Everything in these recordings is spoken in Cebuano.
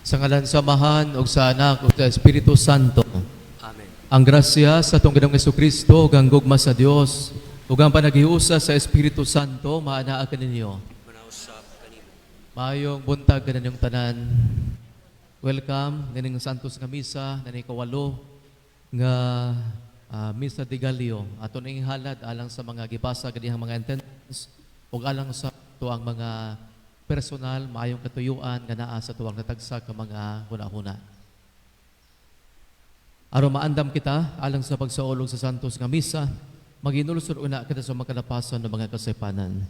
Sa ngalan sa Amahan ug sa Anak ug sa Espiritu Santo. Amen. Ang grasya sa atong Ginoong Kristo ug ang gugma sa Dios ug ang panaghiusa sa Espiritu Santo maanaa kaninyo. Manausab kanimo. Maayong buntag kaninyong tanan. Welcome nining Santos nga Misa nining ikawalo nga Misa de Gallo. Ato ning halad alang sa mga gibasa ganihang mga intentions ug alang sa atuang mga personal maayong katuyuan nga naa sa atuang natagsa ka mga hunahuna. Aron maandam kita alang sa pagsaulog sa Santos nga Misa, maginulsol una kita sa makalapasan ng mga kasaypanan.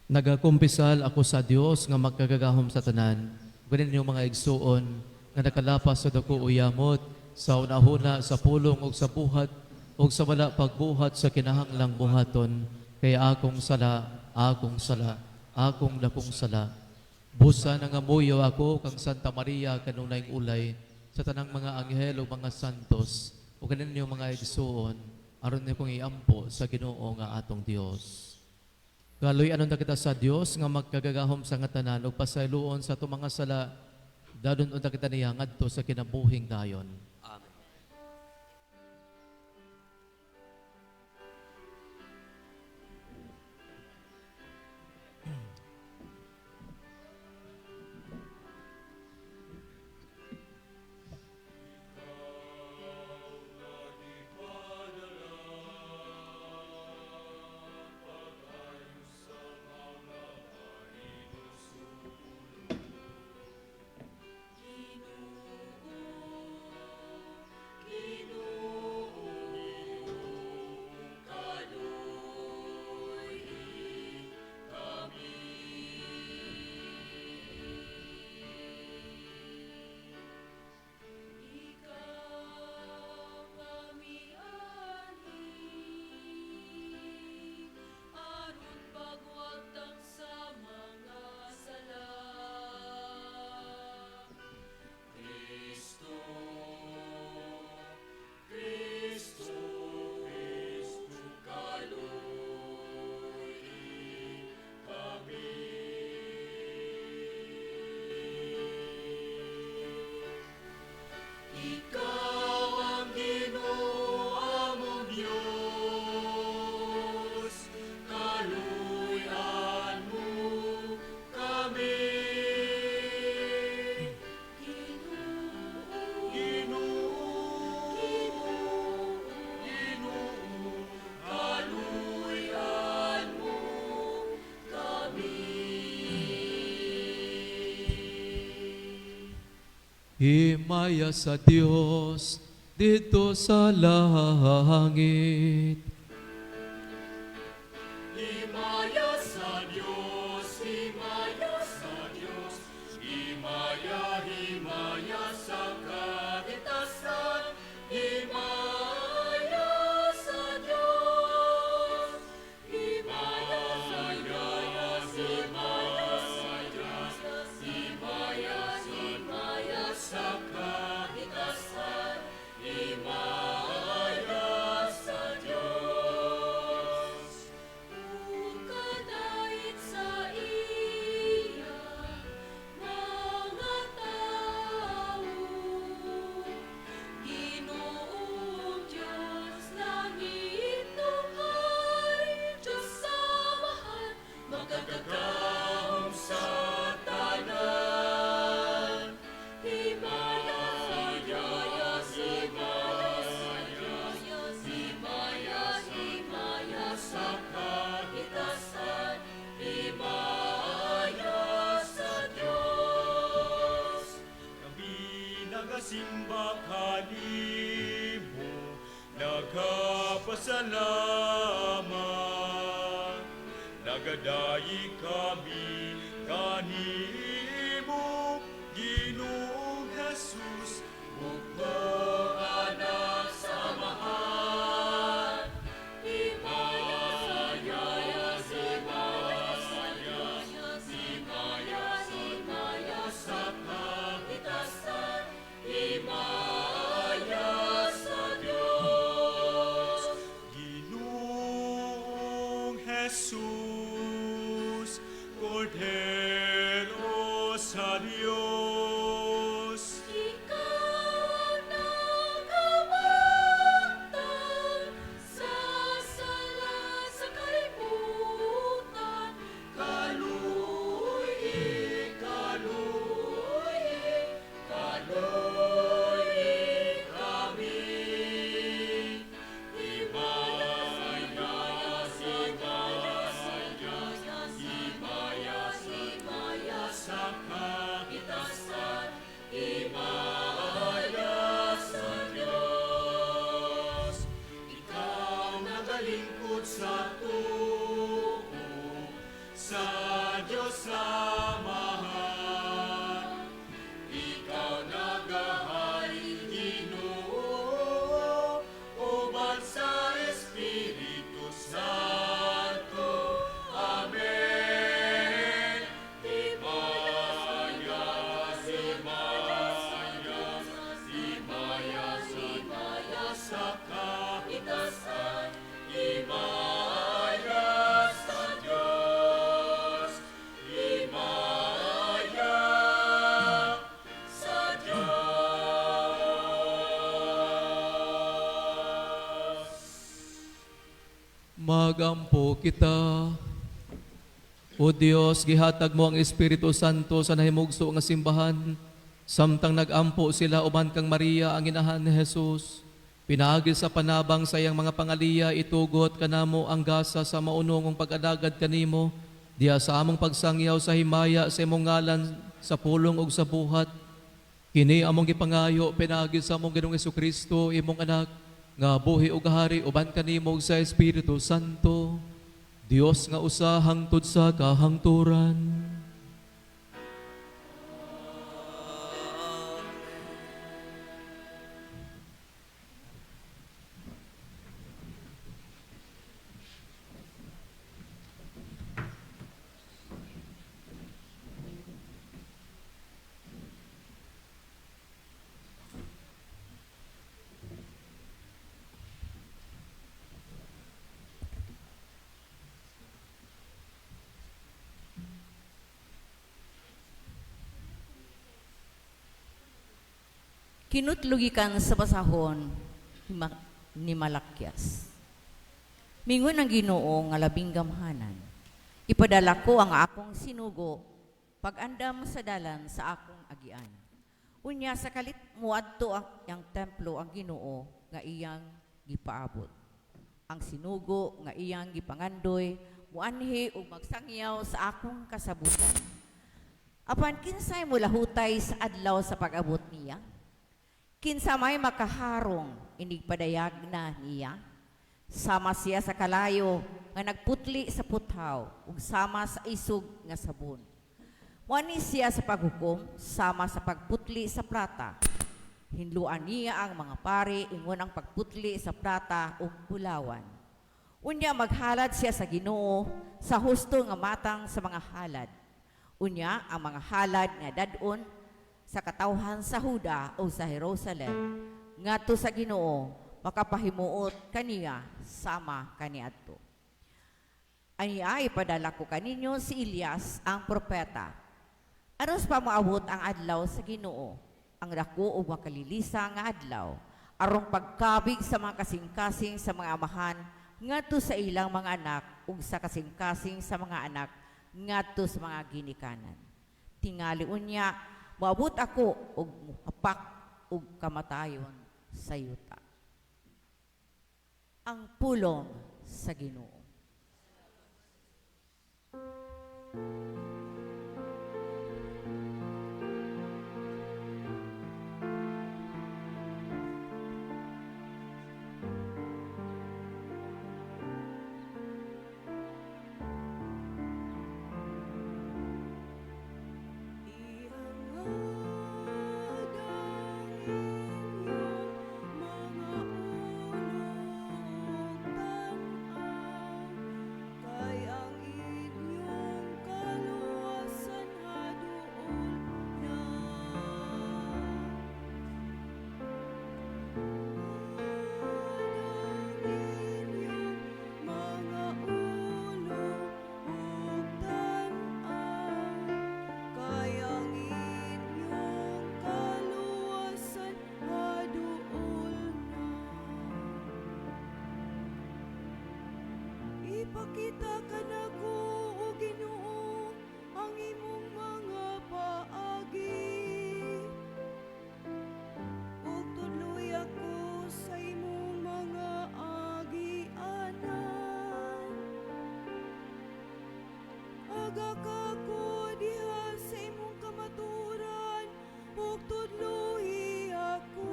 Nagakumpisal ako sa Dios nga makagagahom sa tanan. Ganin ninyong mga igsuon nga nakalapas sa dako o yamot, sa unahuna, sa pulong ug sa buhat ug sa wala pagbuhat sa kinahanglang buhaton, kay akong sala, akong sala, akong dakong sala. Busa nangamuyo ako kang Santa Maria kanunay ulay sa tanang mga anghel ug mga santos ug kaninyong mga igsuon aron kong iampo sa Ginoo nga atong Dios. Kaluy-an unta kita sa Dios nga magkagagahom sa nga tanan ug pasayloon sa atong mga sala, dadon unta kita niya ngadto sa kinabuhing dayon. Amen. Aron pagwagtang sa mga sala. Kristo, Kristo, Kristo, kaluy kami. Ikaw ang Ginoo among Dios, kaluy-an mo kami. Ginoo, Ginoo, Ginoo, kaluy-an mo kami. Himaya sa Dios didto sa langit. Himaya sa Dios, himaya sa Dios, himaya, himaya sa kahitasan, himaya sa Dios. Himaya sa Dios, himaya sa Dios, himaya, himaya sa kahitasan, himaya sa Dios. Ukadait sa iya mga tao, Ginoong Diyos, langit ug Diyos Amahan, makagagahom sa tanan. Himaya sa Diyos, himaya sa Diyos, himaya, himaya sa kahitasan, himaya sa Diyos. Kami nagasimba kanimo, nagapasalamat. Nagadayi kami kanimo, Ginoong Jesus, Bugtong anak sa Amahan. Himaya sa Diyos, himaya sa Diyos, himaya, himaya sa kahitasan, himaya sa Diyos. Ginoong Jesus, Cordero sa Dios. Ikaw ang nagabantang sa sala sa kalibutan. Kaluoy, kaluoy, kaluoy kami. Himaya, himaya, himaya, Himaya sa kaitasan, Himaya sa Diyos. Ikaw nagalingkod sa tuo, sa Diyos Amahan. Ikaw nagahari Ginoo, uban sa Espiritu Santo. Amen. Himaya, himaya, himaya, himaya sa kaitasan, Himaya sa Diyos, Himaya sa Diyos. Magampo kita. O Dios, gihatag mo ang Espiritu Santo sa nahimugso nga simbahan. Samtang nagampo sila uban kang Maria ang inahan ni Jesus. Pinaagi sa panabang sa iyang mga pangaliya, itugot kanamo ang gasa sa maunongong pag-alagad kanimo. Diha sa among pagsangyaw sa himaya sa imong ngalan sa pulong ug sa buhat. Kini among gipangayo pinaagi sa among Ginoong Kristo, imong anak, nga buhi ug hari uban kanimo ug sa Espiritu Santo. Dios nga usa hangtod sa kahangturan. Kinutlugikan sa basahon ni Malakias. Mingon ang Ginoo nga labing gamhanan. Ipadala ko ang akong sinugo pag-andam sa dalan sa akong agian. Unya sa kalit muadto ang iyang templo ang Ginoo nga iyang gipaabot. Ang sinugo nga iyang gipangandoy muanhi ug magsangyaw sa akong kasabutan. Apan kinsay mulahutay sa adlaw sa pag-abot niya? Kinsa may makaharong inigpadayag na niya? Sama siya sa kalayo nga nagputli sa puthaw ug sama sa isog nga sabon. Muani siya sa paghukom sama sa pagputli sa plata. Hinluan niya ang mga pari ingon ang pagputli sa plata ug bulawan. Unya maghalad siya sa Ginoo sa husto nga matang sa mga halad. Unya ang mga halad nga dad-on sa katawhan sa Huda o sa Jerusalem ngadto sa Ginoo makapahimuot kaniya sama kaniadto. Ania ipadala ko kaninyo si Elias ang propeta. Aros pa moabot ang adlaw sa Ginoo, ang dako ug makalilisa nga adlaw, aron pagkabig sa mga kasing-kasing sa mga amahan ngadto sa ilang mga anak ug sa kasing-kasing sa mga anak ngadto sa mga ginikanan. Tingali unya moabot ako ug mohapak og kamatayon sa yuta. Ang pulong sa Ginoo. Iangad ang inyong mga ulo ug tan-aw. Ipakita kanako, O Ginoo, ang imong mga paagi. Ug tudloi ako sa imong mga agianan. Aga ka ko diha sa imong kamatuoran, ug tudloi ako.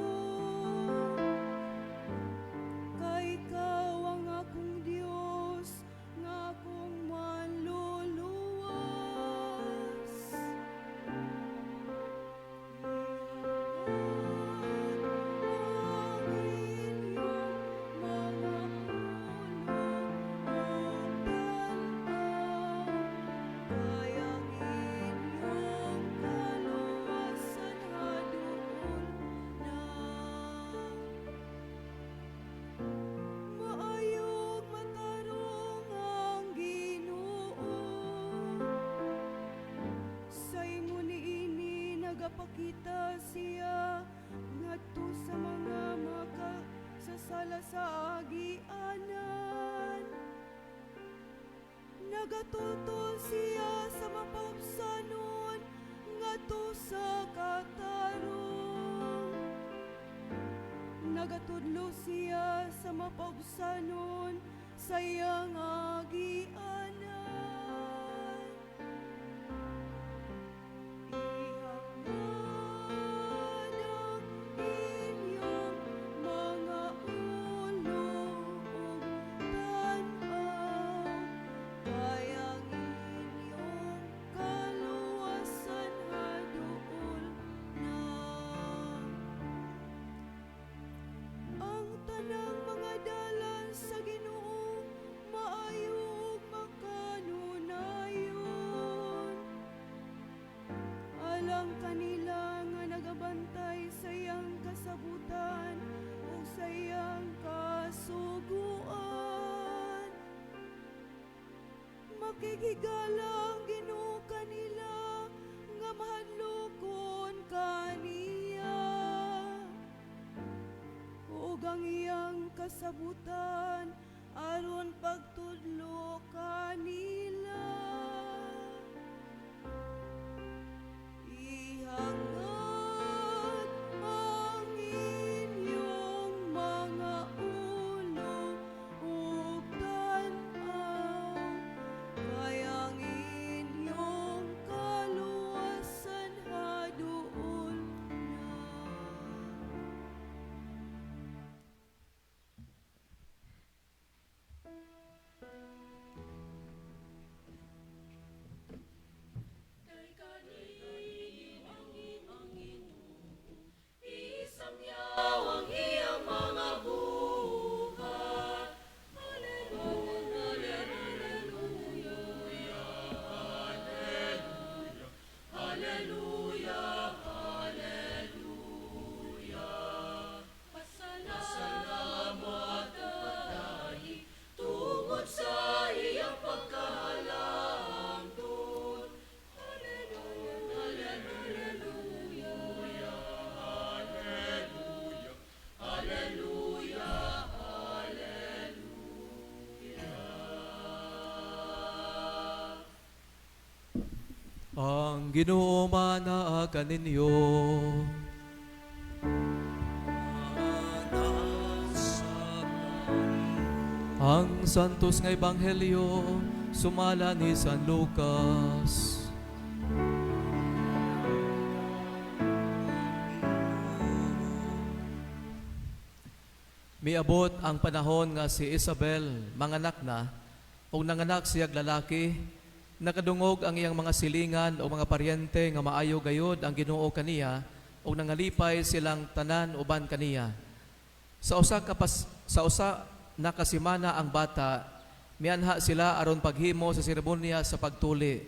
Kay ikaw ang akong Dios nga akong manluluwas. Ang inyong mga ulo ug tan-aw, kay ang inyong kaluwasan haduol na. Maayo ug matarong ang Ginoo. Sa ingon niini nagapakita siya ngadto sa mga makasasala sa agianan. Nagatultol siya sa mapaubsanon ngadto sa katarong. Nagatudlo siya sa mapaubsanon sa iyang agianan. Ihangad ang inyong mga ulo ug tan-aw, kay ang inyong kaluwasan haduol na. Ang tanang mga dalan sa Ginoo maayo ug makanunayon. Alang kanila nga nagabantay sa iyang kasabutan ug sa iyang kasuguan. Makighigala ang Ginoo kanila nga mahadlokon kaniya. Ug ang iyang kasabutan aron pagtudlo kanila. Ihangad ang inyong mga ulo ug tan-aw, kay ang inyong kaluwasan haduol na. Kay kanino ang Ginoo, isangyaw ang iyang mga buhat. Hallelujah, hallelujah, hallelujah, hallelujah. Pasalamat pagdaig tungod sa iyang pagkahalangdon. Hallelujah, hallelujah, hallelujah, hallelujah. Ang Ginoo manaa kaninyo. Ang Santos nga Ebanghelyo sumala ni San Lucas. Miabot ang panahon nga si Isabel manganak na ug nanganak siyag lalaki. Nakadungog ang iyang mga silingan o mga paryente nga maayo gayod ang Ginoo kaniya ug nangalipay silang tanan uban kaniya. Sa usa na kasimana ang bata, mianha sila aron paghimo sa seremonya sa pagtuli.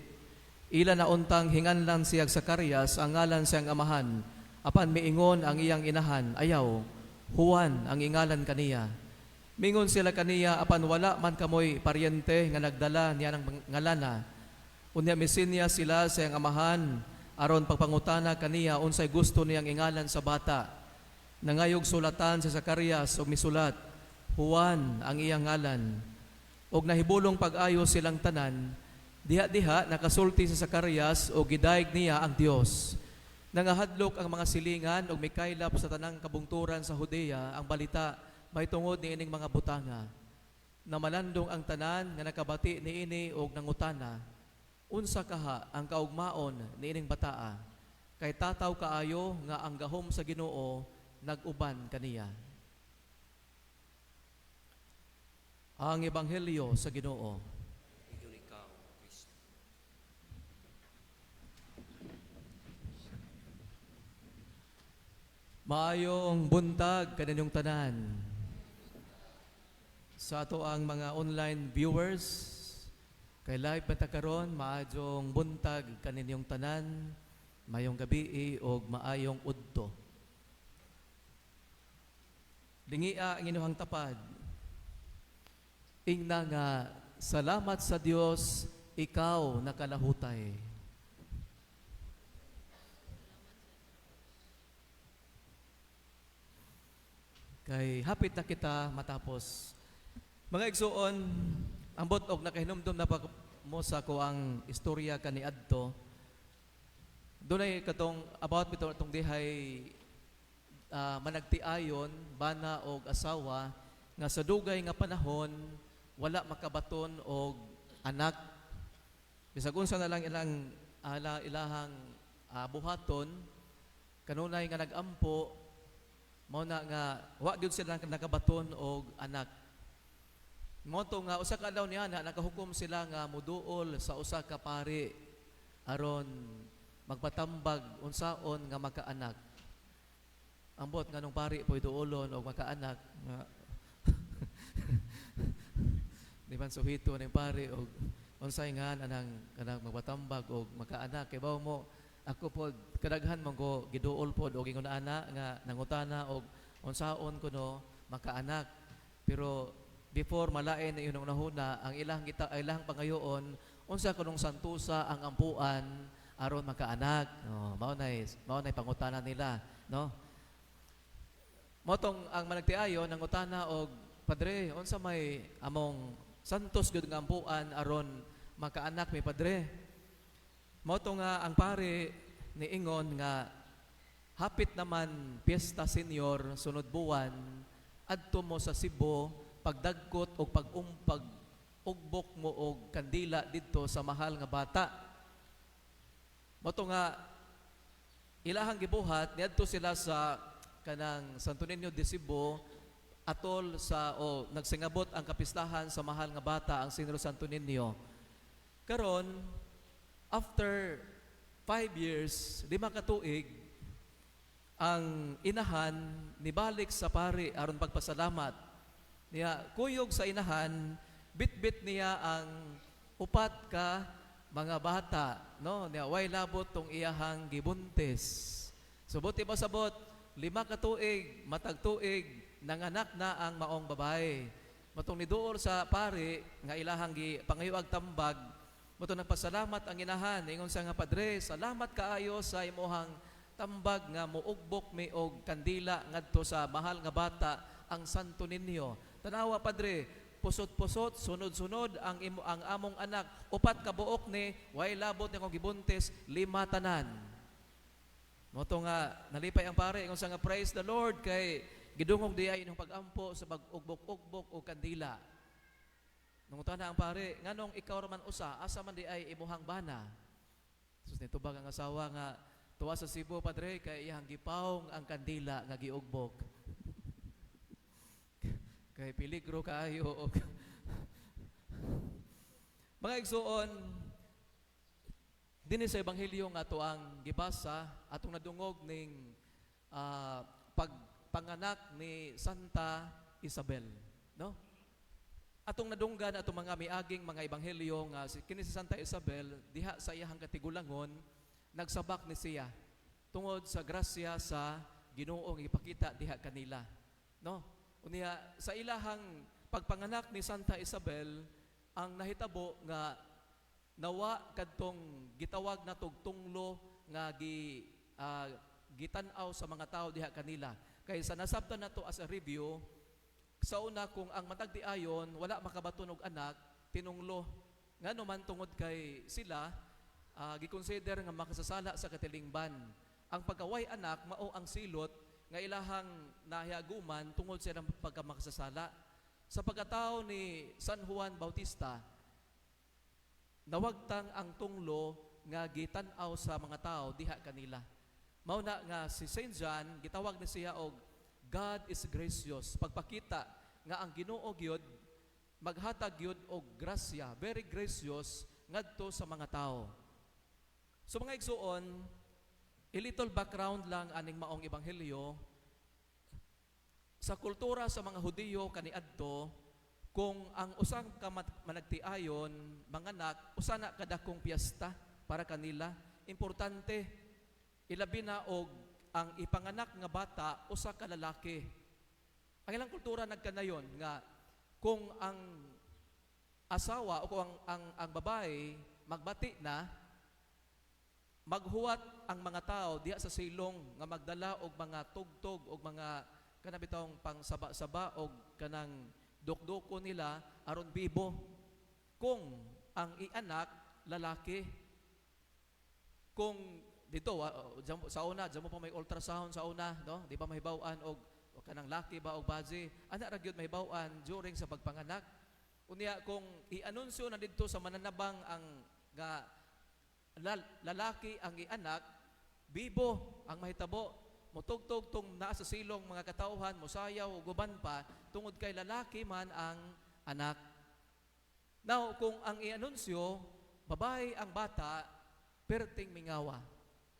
Ila na untang hinganlan siyag Zacarias ang ngalan siyang amahan, apan miingon ang iyang inahan, "Ayaw, Juan ang ingalan kaniya." Mingon sila kaniya, "Apan wala man kamoy paryente nga nagdala niya ng ngalana." Unya misinya sila sa iyang amahan aron pagpangutana kaniya unsay gusto niyang ingalan sa bata. Nangayog sulatan si Zacarias og misulat, "Juan ang iyang ngalan." Og nahibulong pag-ayo silang tanan. Diha-diha nakasulti si Zacarias og gidayeg niya ang Dios. Nangahadlok ang mga silingan og mikaylap sa tanang kabungturan sa Judea ang balita mahitungod niining mga butanga. Namalandong ang tanan nga nakabati niini og nangutana, "Unsa kaha ang kaugmaon niining bataa?" Kay tataw kaayo nga ang gahom sa Ginoo nag-uban kaniya. Ang Ebanghelyo sa Ginoo. Higayon ikaw, Kristo. Maayong buntag kaninyong tanan. Sa ato ang mga online viewers, kay live ba ta karon, maayong buntag kaninyong tanan, maayong gabi og maayong udto. Lingia ang inyong tapad. Ingna nga, "Salamat sa Dios, ikaw nakalahutay." Kay hapit na kita matapos. Mga igsuon, ambot og nakahinumdum na pa mo sa ko ang istorya kaniadto. Dunay katong about bitaw atong dihay managtiayon bana og asawa nga sa dugay nga panahon wala makabaton og anak. Bisag unsa na lang ilang ala ilahang buhaton, kanunay nga nagampo, mao na nga wa gyud sila nakabaton og anak. Mao to nga usa ka adlaw niya na nakahukom sila nga muduol sa usa ka pari aron magpatambag unsaon nga makaanak. Ambot nganong pari po'y duolon og makaanak nga di man suhito ning pari og unsay nga anang kanang magpatambag og makaanak. Kay bawo mo, ako pod kadaghan man ko giduol pod og ingon ana nga nangutana og unsaon kuno makaanak. Pero before malain na inyong nahuna ang ilang kita ilang pangayoon unsa kunong santusa ang ampuan aron makaanak. Oh, mao nay pangutana nila, no? Mao tong ang managtiayon nangutana og, "Padre, unsa may among santos gyud nga ampuan aron makaanak mi, padre?" Mao to nga ang pare niingon nga hapit naman piyesta senior sunod buwan, adto mo sa Cebu, pagdagkot og pag-umpag ugbok mo og kandila didto sa mahal nga bata. Mao to nga ilahang gibuhat, niadto sila sa kanang Santo Niño de Cebu, atol sa o nagsingabot ang kapistahan sa mahal nga bata ang Senyor Santo Niño. Karon after 5 years, 5 ka tuig, ang inahan nibalik sa pari aron pagpasalamat. Niya kuyog sa inahan, bitbit niya ang 4 ka mga bata, no? Niya way labot tong iyahang gibuntis. So buti ba sabot, 5 ka tuig, matag tuig nanganak na ang maong babae. Matong niduol sa pari nga ilahang gi pangayuag tambag, matong nagpasalamat ang inahan, ingon siya nga, "Padre, salamat kaayo sa imuhang tambag nga muugbok mi og kandila ngadto sa mahal nga bata ang Santo Niño. Tanawa, padre, pusot-pusot, sunod-sunod ang imo ang among anak, 4 ka buok ni, way labot ni akong gibuntis, 5 tanan." Mao to nga nalipay ang pare, ingon siya nga, "Praise the Lord kay gidungog diay inyong pag-ampo sa pag-ugbok-ugbok og kandila." Nangutana ang pare, "Nganong ikaw ra man usa, asa man diay imuhang bana?" Sus, nitubag ang asawa nga, "Tuwa sa Cebu, padre, kay iyang gipawong ang kandila nga giugbok. Kay peligro kaayo." Og mga igsuon, dinhi sa ebanghelyo nga ato ang gibasa, atong nadungog ning pagpanganak ni Santa Isabel, no? Atong nadunggan atong mga miaging mga ebanghelyo nga kini si Santa Isabel diha sa iyahang katigulangon nagsabak ni siya tungod sa grasya sa Ginoo nga ipakita diha kanila, no? Unya sa ilahang pagpanganak ni Santa Isabel, ang nahitabo nga nawa kadtong gitawag na tugtunglo nga gitan-aw sa mga tao diha kanila. Kay sa nasabtan nato as a review, Sa una, kung ang managtiayon wala makabaton og anak, tinunglo. Ngano man, tungod kay sila gikonsider nga makasasala sa katilingban. Ang pagkaway anak mao ang silot nga ilahang nahiaguman tungod sa ilang pagkamakasasala. Sa pagkatao ni San Juan Bautista, nawagtang ang tunglo nga gitan-aw sa mga tao diha kanila. Mao na nga si Saint John gitawag ni siya og God is gracious. Pagpakita nga ang Ginoo gyud maghatag gyud og grasya, very gracious ngadto sa mga tao. So mga igsuon, a little background lang aning maong ebanghelyo. Sa kultura sa mga Hudiyo kaniadto, kung ang usang ka managtiayon manganak, usa na kadakong piyesta para kanila. Importante, ilabi na og ang ipanganak nga bata usa ka lalaki. Ang ilang kultura nagkanayon nga kung ang asawa o kung ang babae magbati na, maghuwat ang mga tao diha sa silong nga magdala og mga tugtog og mga kanang bitawng pangsaba-saba og kanang dukduko nila aron bibo kung ang ianak lalaki. Kung dito sa una, dyan mo pa may ultrasound sa una, no, di ba mahibaw-an og o kanang laki ba og babaye? Ana ra gyud mahibaw-an during sa pagpanganak. Unya kung i-anunsyo na didto sa mananabang ang nga lalaki ang ianak, bibo ang mahitabo. Mutugtog tong naa sa silong mga katawhan, mosayaw ug uban pa tungod kay lalaki man ang anak. Now, kung ang i-anunsyo babae ang bata, perting mingawa.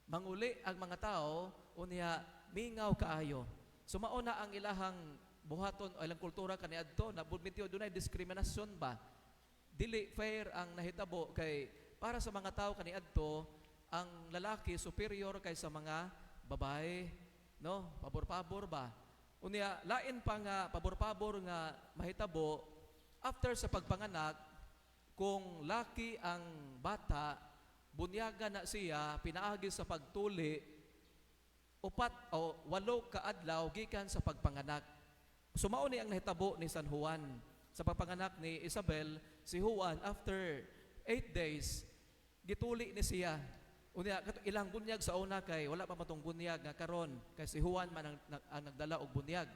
Manguli ang mga tao, unya mingaw kaayo. So mao na ang ilahang buhaton o ilang kultura kaniadto na medyo dunay diskriminasyon ba. Dili fair ang nahitabo kay para sa mga tao kaniadto, ang lalaki superior kaysa mga babae, no? Pabor-pabor ba? Unya lain pa nga pabor-pabor nga mahitabo after sa pagpanganak, kung laki ang bata, bunyaga na siya pinaagi sa pagtuli 4 o 8 ka adlaw gikan sa pagpanganak. So mao ni ang nahitabo ni San Juan. Sa pagpanganak ni Isabel, si Juan, after 8 days, gituli ni siya. Unya kato ilang bunyag sa una kay wala pa matong bunyag nga karon kay si Juan man ang nagdala og bunyag.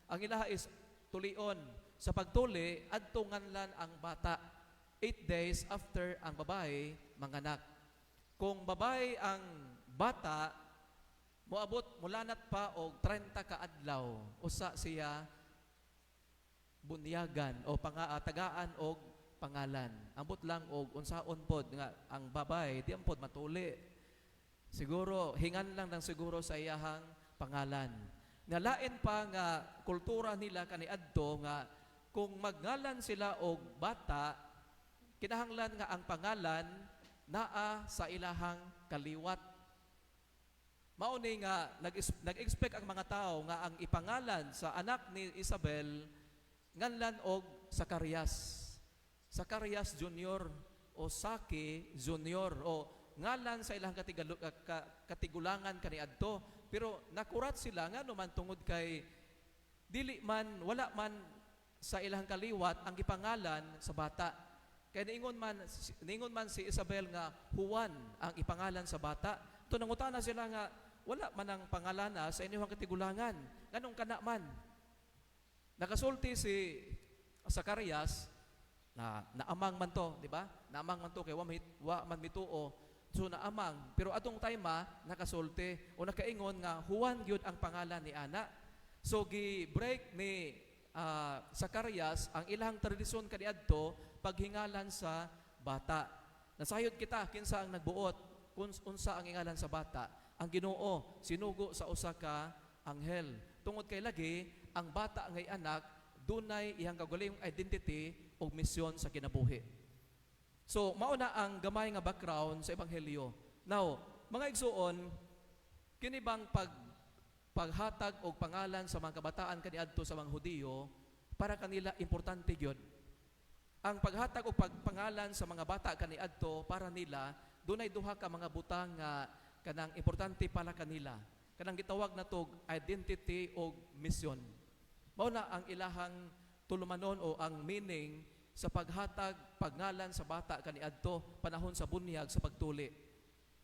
Ang ilaha is tulion. Sa pagtuli, adto nganlan ang bata 8 days after ang babae manganak. Kung babae ang bata, moabot mulanat pa og 30 ka adlaw usa siya bunyagan o tagaan og pangalan. Ambot lang og unsaon pod nga ang babae di pod matuli. Siguro hingan lang ng siguro sa iyahang pangalan. Nga lain pa nga kultura nila kaniadto nga kung magngalan sila og bata, kinahanglan nga ang pangalan naa sa ilahang kaliwat. Mao ni nga nag-expect ang mga tao nga ang ipangalan sa anak ni Isabel nganlan og Zacarias. Zacarias Jr. o Saki Jr. o ngalan sa ilang katigulangan kaniadto. Pero nakurat sila ngano man, tungod kay dili man, wala man sa ilang kaliwat ang gipangalan sa bata. Kay niingon man si Isabel nga Juan ang ipangalan sa bata. To nangutana sila nga wala man ang pangalana sa inyong katigulangan. Nganong kana man? Nakasulti si Zacarias na naamang man to, di ba? Naamang man to kay wa man mituo. So naamang, pero atong time nakasulti o nakaingon nga Juan gyud ang pangalan ni ana. So gi-break ni Zacarias ang ilang tradisyon kaniadto paghingalan sa bata. Nasayod kita kinsa ang nagbuot kung unsa ang ingalan sa bata. Ang Ginoo sinugo sa usa ka anghel. Tungod kay lagi ang bata ngay anak dunay iyang kaugalingong identity ug misyon sa kinabuhi. So mao na ang gamay nga background sa ebanghelyo. Now, mga igsuon, kini bang paghatag og pangalan sa mga kabataan kaniadto sa mga Hudiyo, para kanila importante gyud. Ang paghatag og pagpangalan sa mga bata kaniadto, para nila dunay duha ka mga butang nga kanang importante para kanila. Kanang gitawag natog identity og mission. Mao na ang ilahang tulumanon o ang meaning sa paghatag pagngalan sa bata kaniadto panahon sa bunyag, sa pagtuli.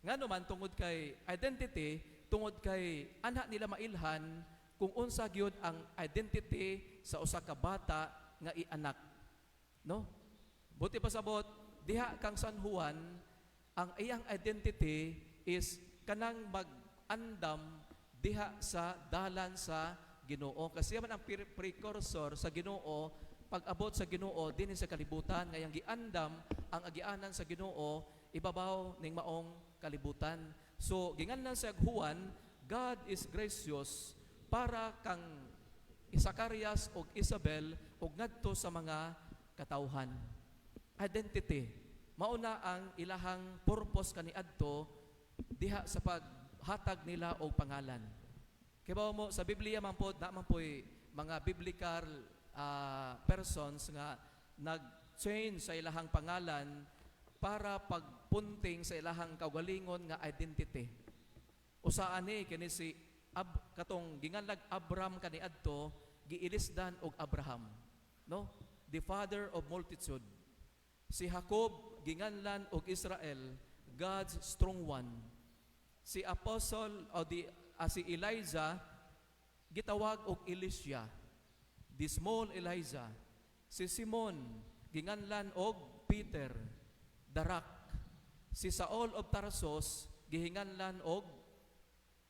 Ngano man, tungod kay identity, tungod kay anha nila mailhan kung unsa gyud ang identity sa usa ka bata nga ianak. No? Buot pasabot, diha kang San Juan, ang iyang identity is kanang mag-andam diha sa dalan sa Ginoo. Kasi man ang precursor sa Ginoo, pag-abot sa Ginoo dinhi sa kalibutan, ngayang giandam ang agianan sa Ginoo ibabaw ning maong kalibutan. So ginganlan siya Juan, God is gracious, para kang Zacarias og Isabel ug ngadto sa mga katawhan. Identity. Mao na ang ilahang purpose kaniadto diha sa paghatag nila og pangalan. Kay mo sa Biblia man pod na man po'y mga biblical persons nga nag-change sa ilahang pangalan para pagpunting sa ilahang kaugalingon nga identity. Usa ani kini si katong ginganlag Abram kaniadto, giilisdan og Abraham, no? The father of multitude. Si Jacob ginganlan og Israel, God's strong one. Si apostle o di si Elijah gitawag og Elisha, the small Elijah. Si Simon ginganlan og Peter, the rock. Si Saul of Tarsus gihinganlan og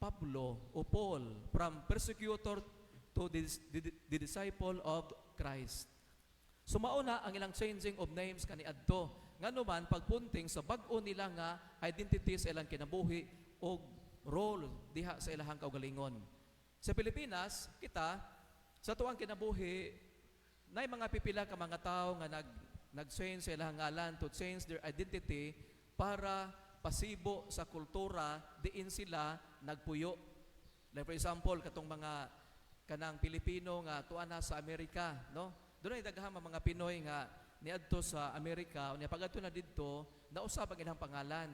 Pablo o Paul, from persecutor to the disciple of Christ. So mao na ang ilang changing of names kaniadto. Ngano man, pagpunting sa bag-o nila nga identity sa ilang kinabuhi o role diha sa ilahang kaugalingon. Sa Pilipinas, kita sa tuang kinabuhi nay mga pipila ka mga tao nga nag-change sa ilang ngalan to change their identity para pasibo sa kultura diin sila nagpuyo. Like for example, katong mga kanang Pilipino nga tuwa na sa Amerika, no? Dunay daghang mga Pinoy nga niadto sa Amerika, unya pagadto na didto, nausab ang ilang pangalan.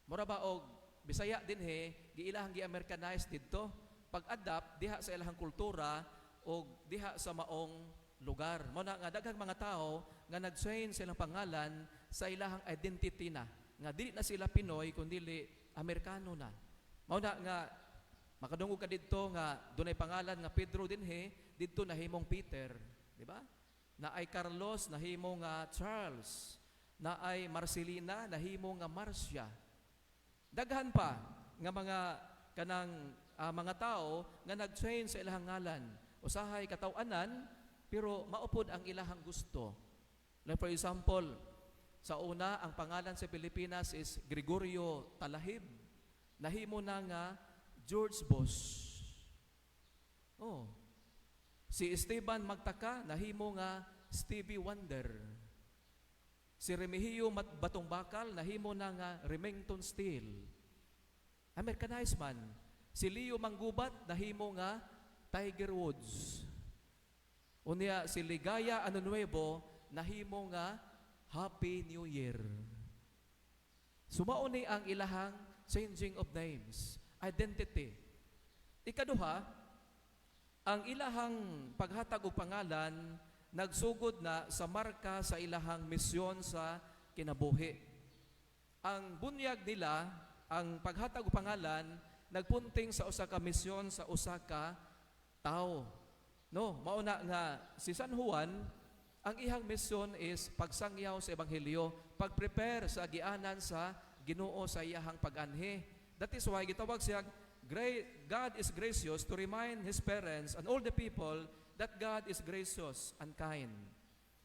Mura ba og Bisaya dinhi, giilahang gi-Americanize didto. Pag-adapt diha sa ilahang kultura o diha sa maong lugar. Mao na nga daghang mga tao nga nag-change sa ilang pangalan sa ilahang identity na. Nga dili na sila Pinoy kundi Amerikano na. Mao na nga makadungog ka didto nga dunay pangalan nga Pedro dinhi, didto nahimong Peter, di ba? Naay Carlos, nahimo nga Charles. Naay Marcelina, nahimo nga Marcia. Daghan pa nga mga kanang mga tao nga nag-change sa ilahang ngalan. Usahay kataw-anan, pero mao pod ang ilahang gusto. Like for example, sa una ang pangalan sa Pilipinas is Gregorio Talahib. Nahimo na nga George Bush. Oh. Si Esteban Magtaka, nahimo nga Stevie Wonder. Si Remigio Batong Bakal, nahimo na nga Remington Steele. Americanized man. Si Leo Manggubat, nahimo nga Tiger Woods. Unya si Ligaya Ano Nuevo, nahimo nga Happy New Year. So mao ni ang ilahang changing of names, identity. Ikaduha, ang ilahang paghatag og pangalan nagsugod na sa marka sa ilahang misyon sa kinabuhi. Ang bunyag nila, ang paghatag og pangalan, nagpunting sa usa ka misyon sa usa ka tawo. No, mao na nga si San Juan, ang iyang misyon is pagsangyaw sa ebanghelyo, pag-prepare sa agianan sa Ginoo sa iyahang pag-anhi. That is why gitawag siya great, God is gracious, to remind his parents and all the people that God is gracious and kind.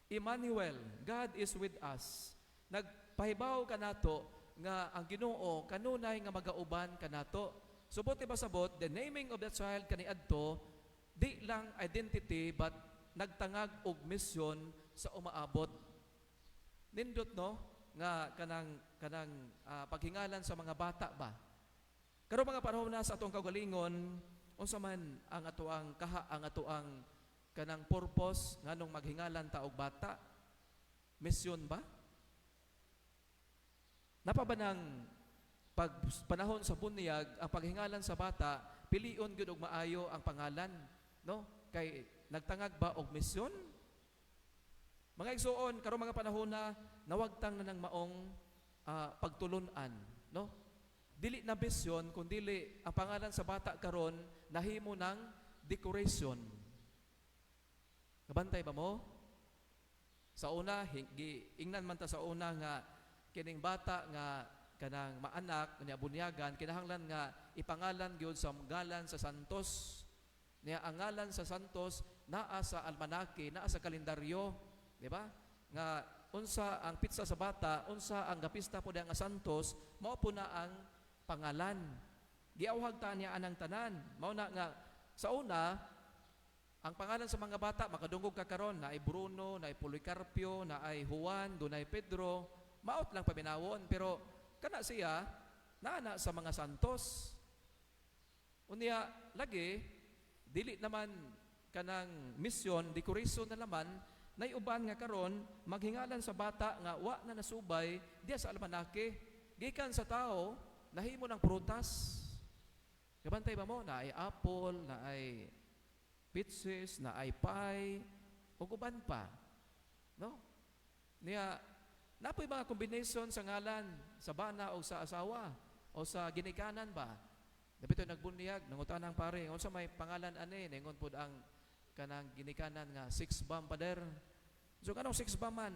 Emmanuel, God is with us. Nagpahibaw kanato nga ang Ginoo kanunay nga magauban kanato. So buot pasabot, the naming of the child kaniadto di lang identity but nagtangag og misyon sa umaabot. Nindot, no, nga kanang kanang paghingalan sa mga bata ba. Karon mga panahon na sa atong kaugalingon, unsa man ang atoang kaha, ang atoang kanang purpose nganong maghingalan ta og bata? Misyon ba? Napa ba ng pag panahon sa bunyag, ang paghingalan sa bata, pilion gyud og maayo ang pangalan, no? Kay Nagtangag ba og misyon? Mga igsuon, karong mga panahon na nawagtang na ng maong pagtulunan, no? Dili na misyon, kundili ang pangalan sa bata karon nahimo ng decoration. Kabantay ba mo? Sa una, ingnan man ta sa una nga kining bata nga kanang maanak niya, bunyagan, kinahanglan nga ipangalan gyud sa ngalan sa santos. Niya ang ngalan sa santos naa sa almanake, naa sa kalendaryo, di ba? Nga unsa ang petsa sa bata, unsa ang gapista po nga santos, mao po na ang pangalan. Giawhag ta niya anang tanan. Mao na nga sa una ang pangalan sa mga bata, makadungog ka karon, naay Bruno, naay Policarpio, naay Juan, dunay Pedro, maot lang paminawon, pero kana siya naa sa mga santos. Unya lagi dili naman kanang mission, decoration na naman. Nay uban nga karon maghingalan sa bata nga wa na nasubay diya sa almanake gikan sa tao, nahimo ng prutas. Kabantay ba mo? Naay apple, naay peaches, naay pie, ug uban pa. No? Niya, napoy mga combination sa ngalan sa bana o sa asawa o sa ginikanan ba. Dapito nagbunyag, nangutan ang pare, unsa may pangalan ani? Ningon pud ang kanang ginikanan nga six bam, pader. So kanong six bam man?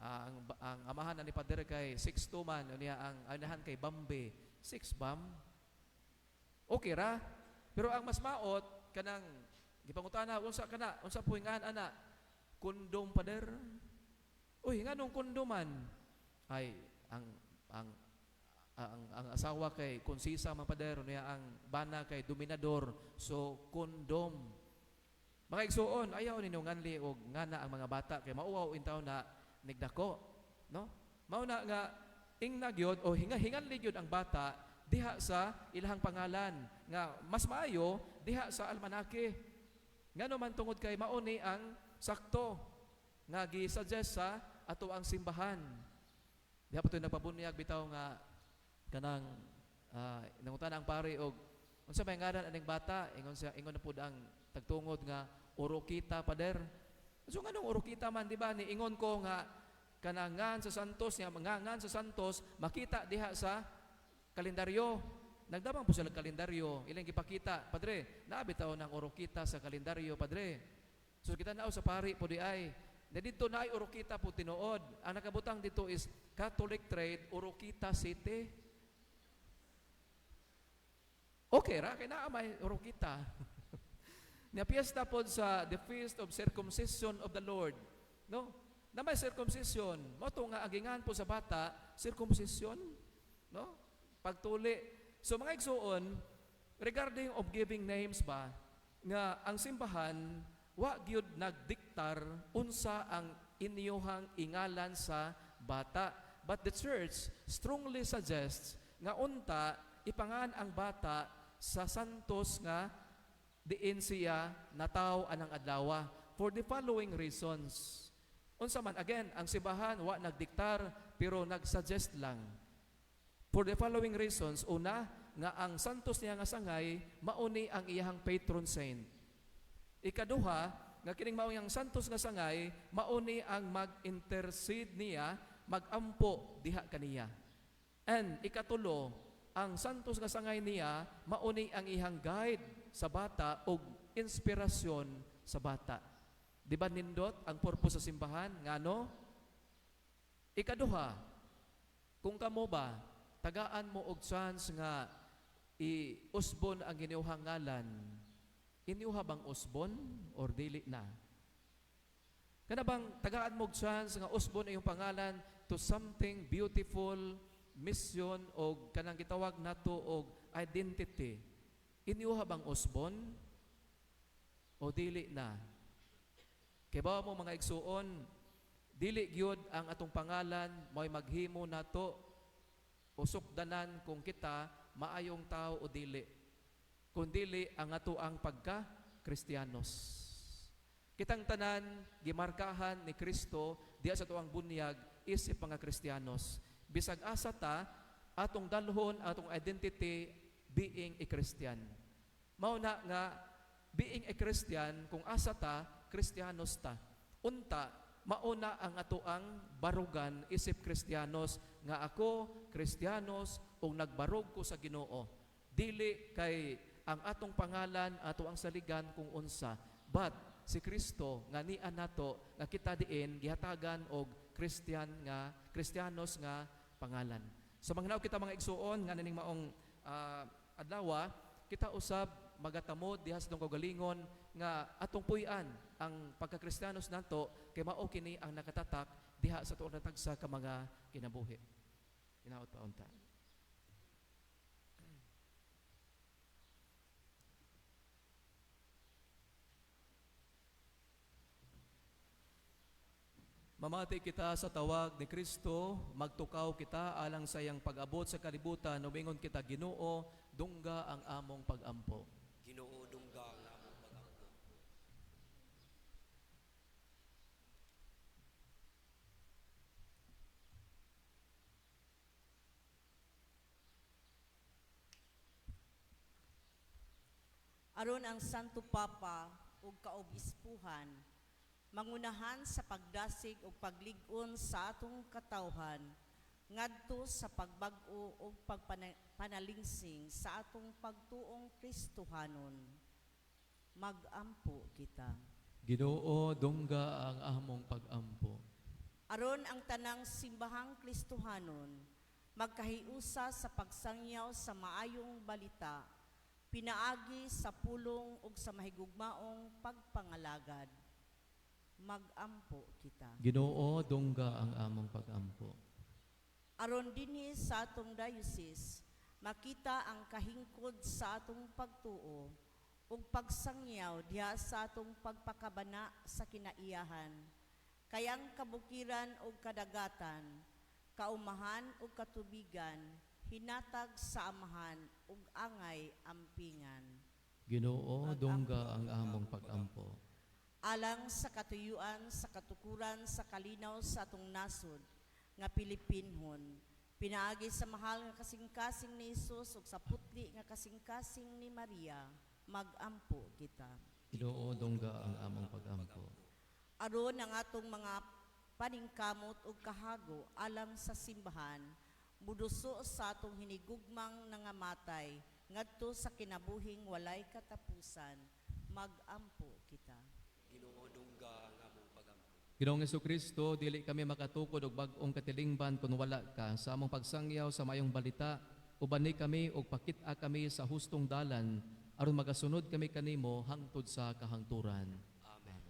Ah, ang amahan na ni pader kay 6'2 man, unya ang anahan kay Bambi, six bam. Okay ra. Pero ang mas maot kanang gipangutana, unsa kana, unsa po ngan ana? Kondom, pader. Uy, nganong kondom man? Ay, ang asawa kay konsisa man, pader, niya ang bana kay dominador, so kondom. Mga igsuon, ayaw ninyo nganli og ngana ang mga bata kay mauwaw intaw na nigdako, no? Mao na nga ingna gyud o hinga-hinganli gyud ang bata diha sa ilahang pangalan nga mas maayo diha sa almanake. Ngano man? Tungod kay mao ni ang sakto nga gi-suggest sa ato ang simbahan. Diha pa to'y nagpabunyag bitaw nga kanang nangutana ang pare og unsa may ngalan aning bata, ingon siya, ingon na pud ang tagtungod nga Orokita, pader. So nganong Orokita man, di ba? Ni ingon ko nga kanangan sa santos nga ngan sa santos makita diha sa kalendaryo. Nagdamang po sila kalendaryo, ilang gipakita, "Padre, naa bitaw ng Orokita sa kalendaryo, padre." So kita nao sa pari po di ay na dito na ay Orokita po tinuod. Ang nakabutang dito is Catholic Trade Oroquita City. Okay ra kay naa may Oroquita. Nya piyesta pod sa the Feast of Circumcision of the Lord. No? Na may circumcision, mao to nga agingan po sa bata, circumcision, no? Pagtuli. So mga igsuon, regarding of giving names ba, nga ang simbahan wa gyud nagdiktar unsa ang inyuhang ingalan sa bata. But the church strongly suggests nga unta ipangan ang bata sa santos nga diin siya nataw anang adlawa for the following reasons. Unsa man, again, ang simbahan wa nagdiktar pero nagsuggest lang. For the following reasons: una, nga ang santos niya nga sangay mauni ang iyahang patron saint. Ikaduha, nga kining mao ang santos nga sangay mauni ang mag-intercede niya, magampo diha kaniya. And ikatulo, ang santos nga sangay niya mauni ang iyang guide sa bata og inspirasyon sa bata. Di ba nindot ang purpose sa simbahan? Ngano? Ikaduha, kung kamo ba, tagaan mo og chance nga i-usbon ang inyuhang ngalan, inyuha bang usbon or dili na? Kana bang tagaan mo og chance nga usbon ang iyong pangalan to something beautiful, mission o kanang gitawag nato og identity? Inyuha bang usbon o dili na? Kay bawa mo, mga igsuon, dili gyud ang atong pangalan mo'y maghimo nato o sukdanan kung kita maayong tao o dili. Kung dili ang ato ang pagka Kristiyanos. Kitang tanan gimarkahan ni Kristo diha sa tuang bunyag isip mga Kristiyanos. Bisag asa ta, atong dalhon atong identity being a Christian. Mao na nga being a Christian, kung asa ta, Kristiyanos ta. Unta, mauna ang atoang barugan isip Kristiyanos nga ako Kristiyanos ug nagbarog ko sa Ginoo. Dili kay ang atong pangalan ato ang saligan kung unsa, but si Kristo nga niya nato nga kita diin gihatagan og Christian nga Kristiyanos nga pangalan. So manghinaw kita mga igsuon nga nining maong adlaw kita usab magatamod diha sa atong kaugalingon nga atong puy-an ang pagkakristiyanos nato kay mao kini ang nakatatak diha sa tuong natagsa ka mga kinabuhi. Hinaot pa unta. Mamati kita sa tawag ni Kristo, magtukaw kita alang sa iyang pag-abot sa kalibutan, umingon kita Ginoo, dungga ang among pag-ampo. Ginoo, dungga ang among pag-ampo. Aron ang Santo Papa ug kaobispuhan mangunahan sa pagdasig ug paglig-on sa atong katawhan ngadto sa pagbag-o ug pagpanalingsing sa atong pagtuong Kristohanon. Magampo kita. Ginoo, dungga ang among pag-ampo. Aron ang tanang simbahang Kristohanon magkahiusa sa pagsangyaw sa maayong balita, pinaagi sa pulong ug sa mahigugmaong pagpangalagad. Magampo kita. Ginoo, dungga ang among pag-ampo. Aron dinhi sa atong diocese, makita ang kahingkod sa atong pagtuo ug pagsangyaw diha sa atong pagpakabana sa kinaiyahan. Kayang kabukiran ug kadagatan, kaumahan ug katubigan, hinatag sa amahan ug angay ampingan. Ginoo, dungga ang among pag-ampo. Alang sa katuyuan, sa katukuran, sa kalinaw sa atong nasod nga Pilipinhon, pinaagi sa mahal nga kasing-kasing ni Hesus ug sa putli nga kasing-kasing ni Maria, magampo kita. Ginoo, dungga ang among pag-ampo. Aron ang atong mga paningkamot ug kahago alang sa simbahan, muduso sa atong hinigugmang nangamatay ngadto sa kinabuhing walay katapusan, magampo kita. Ginoo, dungga ang among pag-ampo. Ginoong Hesukristo, dili kami makatukod og bag-ong katilingban kun wala ka sa among pagsangyaw sa mayong balita. Ubani kami og pakit-a kami sa hustong dalan aron magasunod kami kanimo hangtod sa kahangturan. Amen.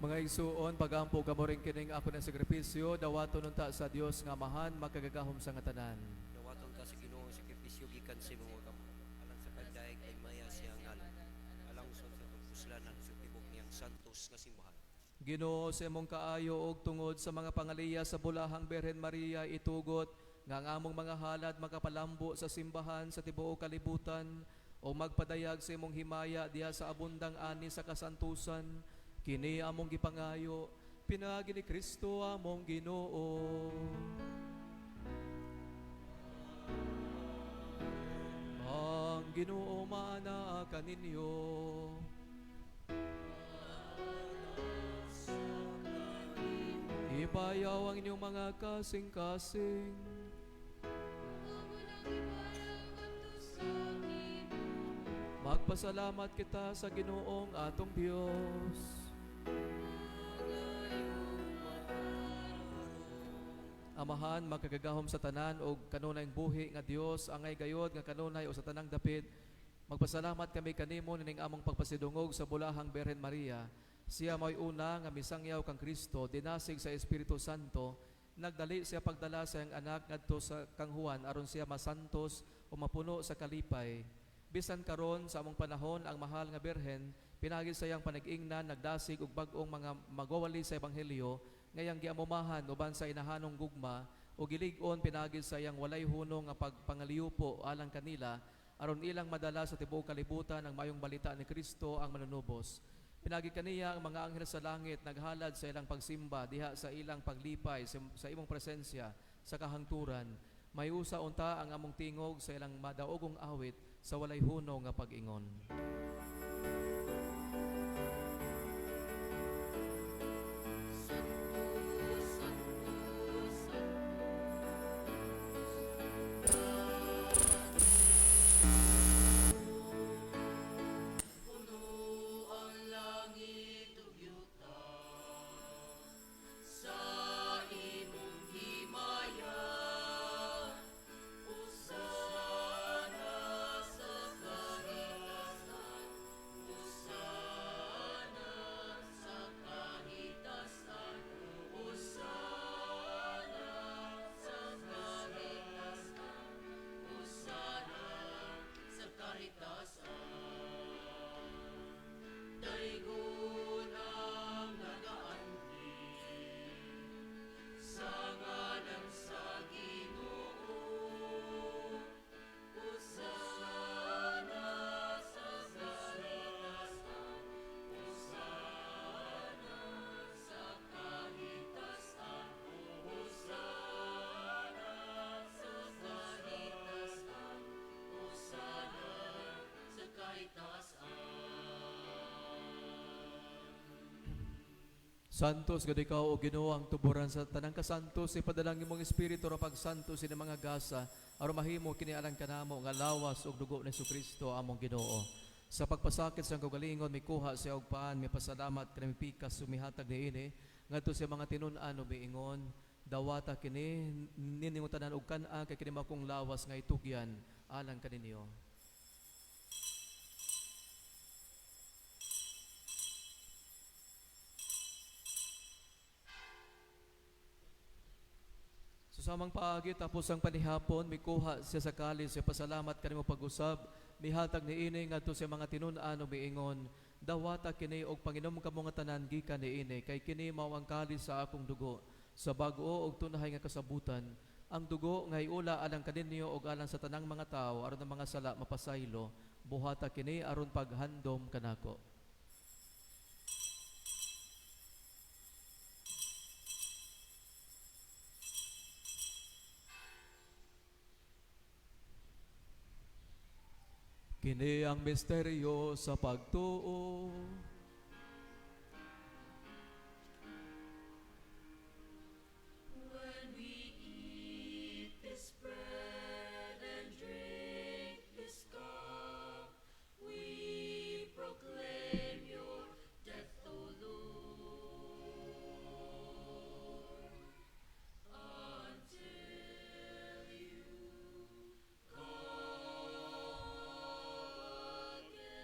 Mga igsuon, pagampo kamo rin kining ako ng sakripisyo, dawaton unta sa Dios nga Amahan, makagagahom sa nga tanan. Dawaton ta sa Ginoo ang sakripisyo gikan sa imong mga kamot alang sa pagdayeg kay maya siyang ngalan, alang sa atong puslanan sa tibok niyang santos nga simbahan. Ginoo, sa imong kaayo og tungod sa mga pangaliya sa bulahang Birhen Maria, itugot nga ang among mga halad makapalambo sa simbahan sa tibuok kalibutan o magpadayag sa imong himaya diha sa abundang ani sa kasantusan. Kini among gipangayo pinaagi ni Kristo among Ginoo. Ang Ginoo maanaa kaninyo. Ibayaw ang inyong mga kasing-kasing. Magpasalamat kita sa Ginoong atong Dios. Amahan, makagagahom sa tanan og kanunayng buhi nga Dios, angay gayod nga kanunay o sa tanang dapit. Magpasalamat kami kanimo nining among pagpasidungog sa bulahang Birhen Maria. Siya mo'y una nga misangyaw kang Kristo, dinasig sa Espiritu Santo, nagdali siya pagdala sa iyang anak ngadto sa kang Juan aron siya masantos o mapuno sa kalipay. Bisan karon sa among panahon ang mahal nga Birhen pinaagi sa iyang panag-ingnan nagdasig og bag-ong mga magwawali sa ebanghelyo ngayang giamumahan uban sa inahanong gugma o gilig-on pinaagi sa iyang walay hunong nga pagpangaliyupo alang kanila aron ilang madala sa tibuok kalibutan ang maayong balita ni Kristo ang manunubos. Pinagi kaniya ang mga anghel sa langit naghalad sa ilang pagsimba diha sa ilang paglipay sa imong presensya sa kahangturan. May usa unta ang among tingog sa ilang madaogong awit sa walay hunong nga pag-ingon. Santos gud ikaw o Ginoo ang tuburan sa tanang kasantos, ipadalang imong espiritu ra pagsantos ini mga gasa aron mahimo kini alang kanamo nga lawas ug dugo ni Hesukristo among Ginoo. Sa pagpasakit sa kaugalingon mikuha siya og paan, mipasalamat kani mipikas sumihatag niini ngadto sa mga tinun-an ug miingon, dawata kini niningo tanan og kan-a kay kini makong lawas nga itugyan alang kaninyo. Sa samang paagi tapos ang panihapon mikuha siya sa kalis, siya pasalamat kanimo pag-usab, mihatag niini ngadto sa mga tinun-an ug miingon, dawata kini og panginom kamo nga tanan gikan niini kay kini mao ang kalis sa akong dugo sa bag-o og tunhay nga kasabutan, ang dugo nga iula alang kaninyo og alang sa tanang mga tawo aron ang mga sala mapasaylo. Buhata kini aron paghandom kanako. Kini ang misteryo sa pagtuo. When we eat this bread and drink this cup, we proclaim your death, O Lord, until you come again.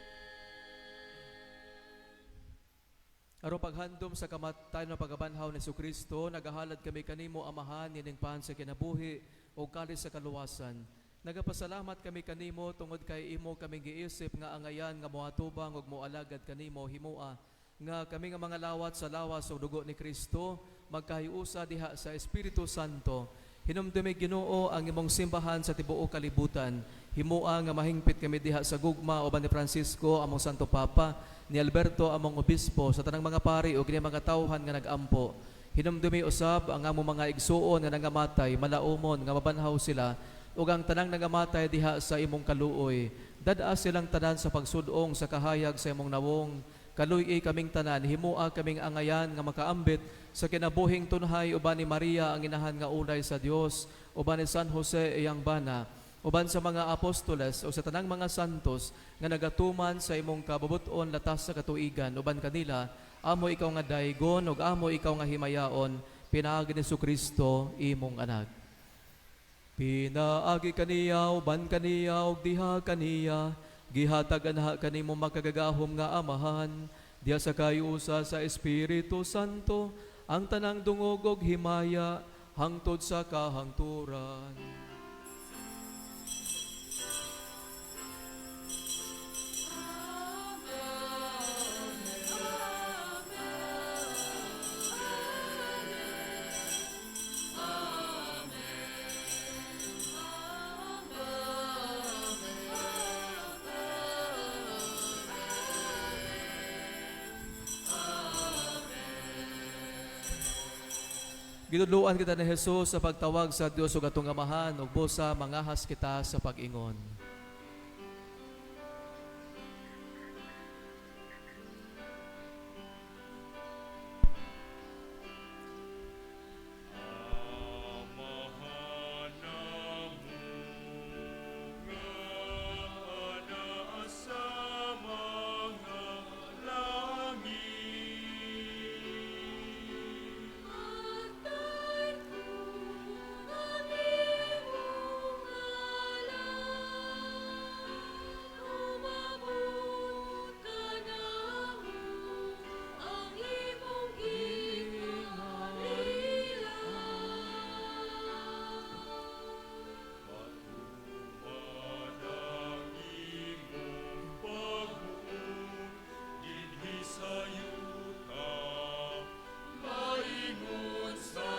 Aron paghandom sa kamatayon ug pagkabanhaw ni Kristo, nagahalad kami kanimo, Amahan, nining pan sa kinabuhi ug kalis sa kaluwasan. Nagapasalamat kami kanimo tungod kay imo kaming giisip nga angayan nga moatubang ug moalagad kanimo. Himoa nga kami nga mga lawat sa lawas ug dugo ni Kristo magkahiusa diha sa Espiritu Santo. Hinumdumi, Ginoo, ang imong simbahan sa tibuok kalibutan. Himoa nga mahingpit kami diha sa gugma uban ni Francisco among Santo Papa, ni Alberto among obispo, sa tanang mga pari ug kini mga tawhan nga nagampo. Hinumdumi usab ang among mga igsuon nga nangamatay, malaumon nga mabanhaw sila ug ang tanang nangamatay diha sa imong kaluoy. Dad-a silang tanan sa pagsudong sa kahayag sa imong nawong. Kaluy-i kaming tanan, himoa kaming angayan nga makaambit sa kinabuhing tunhay uban ni Maria ang inahan nga ulay sa Dios, uban ni San Jose iyang bana, uban sa mga apostoles o sa tanang mga santos nga nagatuman sa imong kabubut-on latas sa katuigan. Uban kanila, amo ikaw nga daygon ug amo ikaw nga himayaon pinaagi ni Kristo imong anak. Pinaagi kaniya, uban kaniya, ug diha kaniya, gihatag anha kanimo makagagahom nga Amahan, diha sa kahiusa sa Espiritu Santo, ang tanang dungog ug himaya hangtod sa kahangturan. Gitudloan kita ni Jesus sa pagtawag sa Dios ug atong Amahan ug busa mangahas kita sa pag-ingon. Amahan namo nga naa sa mga langit. Hagdan ang imong ngalan, umabot kanamo ang imong gingharian. Matuman ang imong pagbuot dinhi sa yuta, maingon sa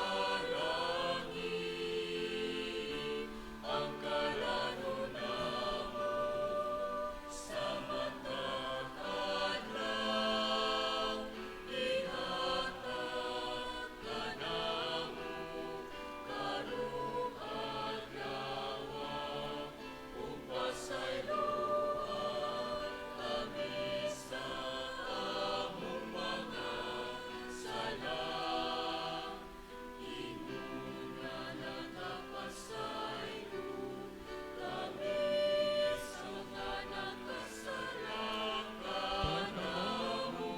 langit. Ang kalanon namo sa matag adlaw, ihatag kanamo karong adlaw, ug pasayloa kami sa among mga sala, ingon nga nagapasaylo kami sa mga nagkasala kanamo,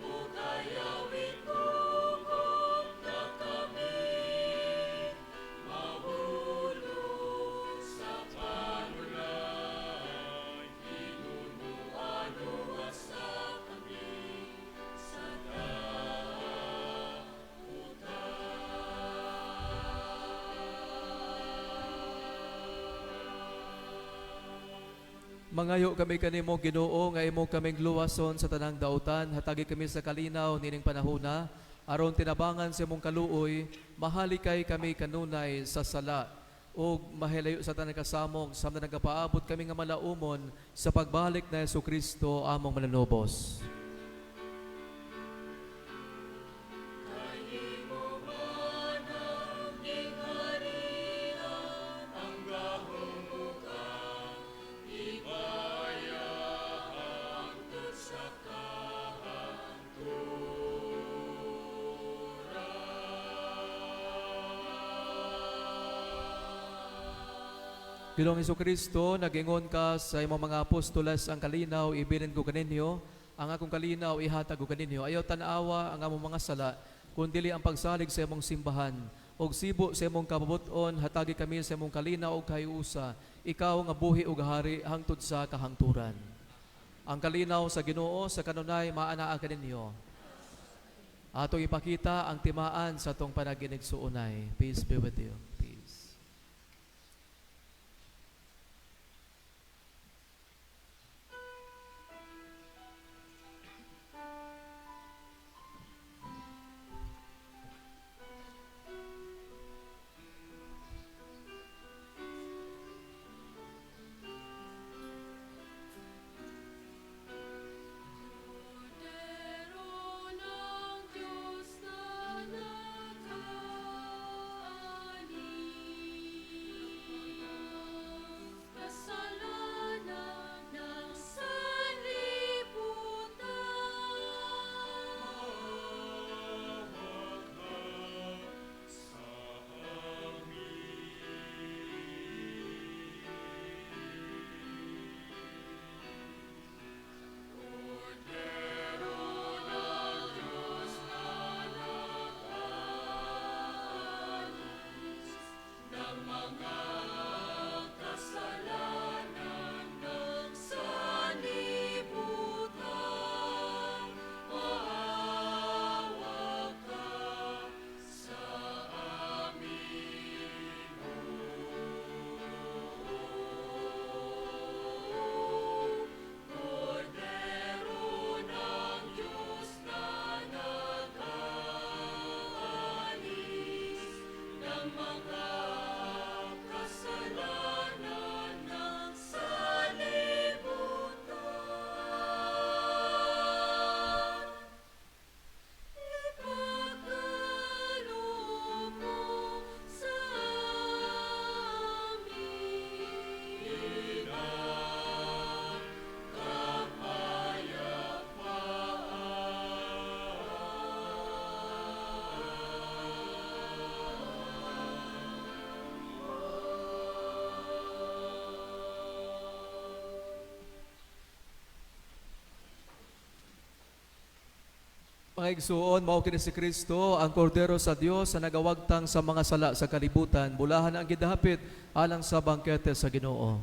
ug ayaw itugot nga kami mahulog sa panulay, Hinunua-nuasa kami sa dautan. Mangayo kami kanimo, Ginoo, nga imo kaming luwason sa tanang dautan. Hatagi kami sa kalinaw nining panahona aron tinabangan sa imong kaluoy mahalikay kami kanunay sa sala ug mahilayo sa tanang kasamong samtang nagapaabot kami nga malaumon sa pagbalik na Kristo among mananubos. Kanimo man ang gingharian, ang gahom ug ang himaya hangtod sa kahangturan. Ginoong Kristo, nag-ingon ka sa imong mga apostoles, "Ang kalinaw ibilin ko kaninyo, ang akong kalinaw ihatag ko kaninyo. Ayaw tan-awa ang among mga sala, kundili ang pagsalig sa imong simbahan. Og sibo sa imong kabubut-on, hatagi kami sa imong kalinaw ug kahiusa. Ikaw nga buhi ug hari hangtod sa kahangturan." Ang kalinaw sa Ginoo sa kanunay maanaa kaninyo. Atong ipakita ang timaan sa atong panaginigsuonay. Peace be with you. Peace. Kordero ng Diyos na nag-aalis kasalanan ng sanlibutan. Kasalanan ng sanlibutan, maawa ka sa amin. Kordero ng Diyos na nag-aalis ng mga kasalanan ng sanlibutan. Ipagkaloob mo sa amin ang Mga igsuon, mao kini si Kristo, ang kordero sa Dios sa nagawagtang sa mga sala sa kalibutan. Bulahan ang gidahapit alang sa bangkete sa Ginoo.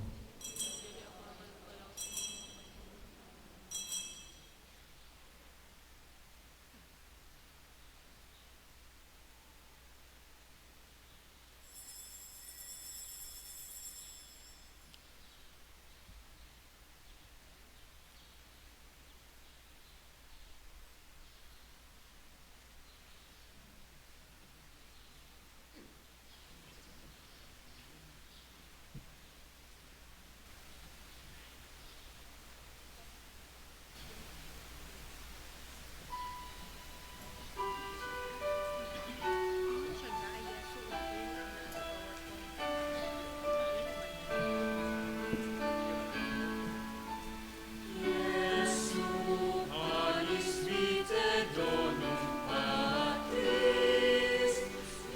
Panis vitae donum Patris,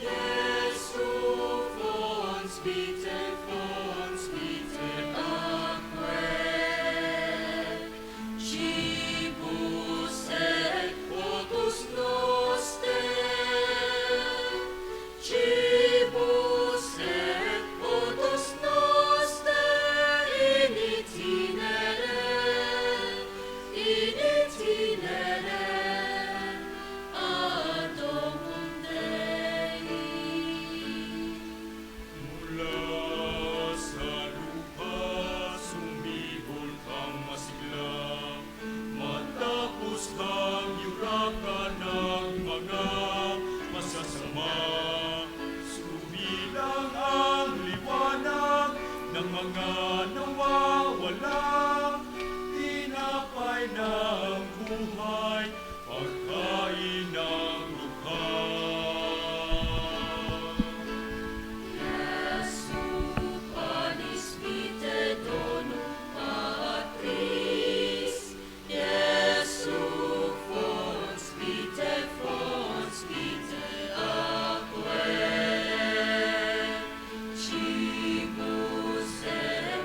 Iesu fons vitae aquae, cibus et potus noster, cibus et potus noster in itinere, in itinere ad domum Dei. Mula sa lupa sumibol kang masigla, matapos kang yurakan ng mga masasama. Sumilang ang liwanag ng mga nawawala, tinapay ng buhay, pagkain ng lukha. Iesu panis vitae donum Patris, Iesu fons vitae aquae, cibus et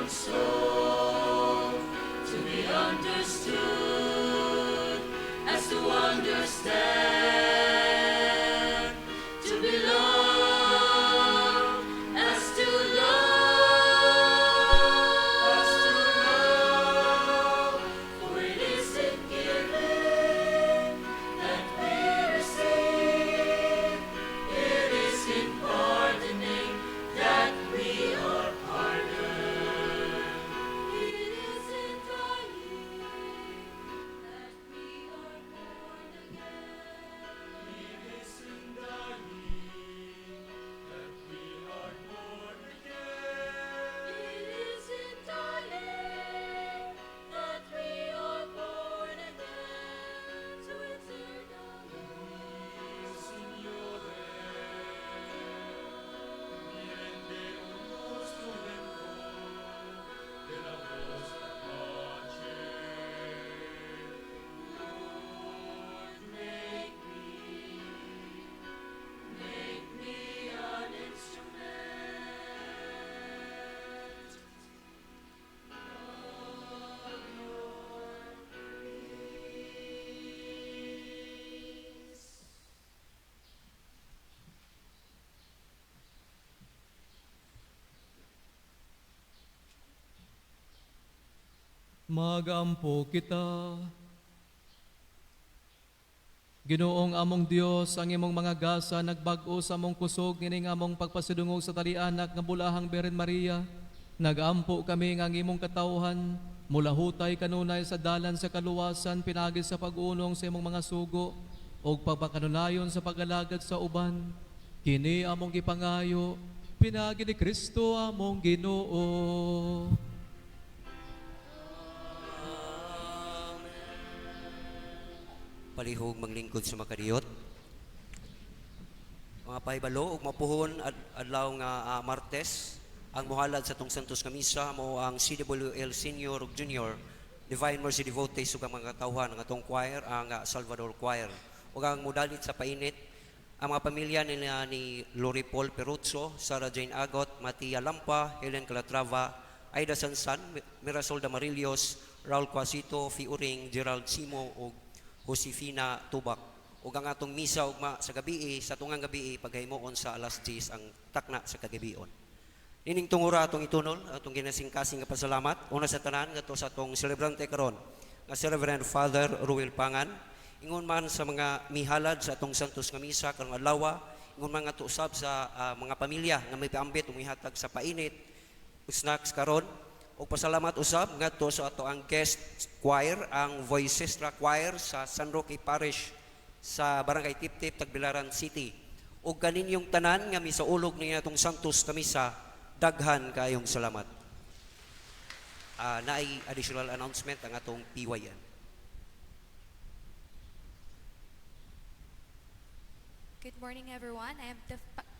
soul, to be understood as to understand, to be loved as to love, as to love. For it is in giving that we receive. It is in pardoning that we are pardoned. It is in dying that we are born again. It is in dying that we are born again. It is in dying that we are born again to eternal life. Signore, mi rende uno strumento della vostra pace. Lord, make me an instrument of your peace. Magampo kita. Ginoong among Dios, ang imong mga gasa nagbag-o sa among kusog nining among pagpasidungog sa talianak nga bulahang Birhen Maria. Nagampo kami nga ang imong katawhan mulahutay kanunay sa dalan sa kaluwasan pinagi sa pag-unong sa imong mga sugo ug pagpakanunayon sa pag-alagad sa uban. Kini among gipangayo pinagi ni Kristo among Ginoo. Palihog maglingkod sa makadiyot. Mga pahibalo ug mapuhon adlaw nga Martes ang mohalad sa atong Santos nga Misa mo ang CWL Senior ug Junior Divine Mercy Devotees ug ang mga katawhan ng atong choir ang Salvador Choir. Ug ang modalit sa painit ang mga pamilya nila ni Lori Paul Peruzzo, Sarah Jane Agot, Matia Lampa, Helen Calatrava, Aida Sansan, Mirasol Damarillos, Raul Cuasito, Fiuring, Gerald Simo ug Josefina Tubak. Ug ang atong misa ugma sa gabi, sa tungang gabi paghimuon sa alas 10 ang takna sa kagabion. Nining tungura atong itunol, atong ginasingkasing nga pasalamat. Una sa tanan ngadto sa atong celebrante karon nga si Reverend Father Ruel Pangan. Ingon man sa mga mihalad sa atong Santos nga Misa karong adlaw, ingon man ngadto usab sa mga pamilya nga may paambit o mihatag sa painit snacks karon. Ug pasalamat usab ngadto sa ato ang guest choir, ang Voicestra Choir sa San Roque Parish sa Barangay Tiptip, Tagbilaran City. Ug kaninyong tanan nga misaulog niya atong Santos nga Misa, daghan kayong salamat. Naay additional announcement ang atong PYN. Good morning, everyone.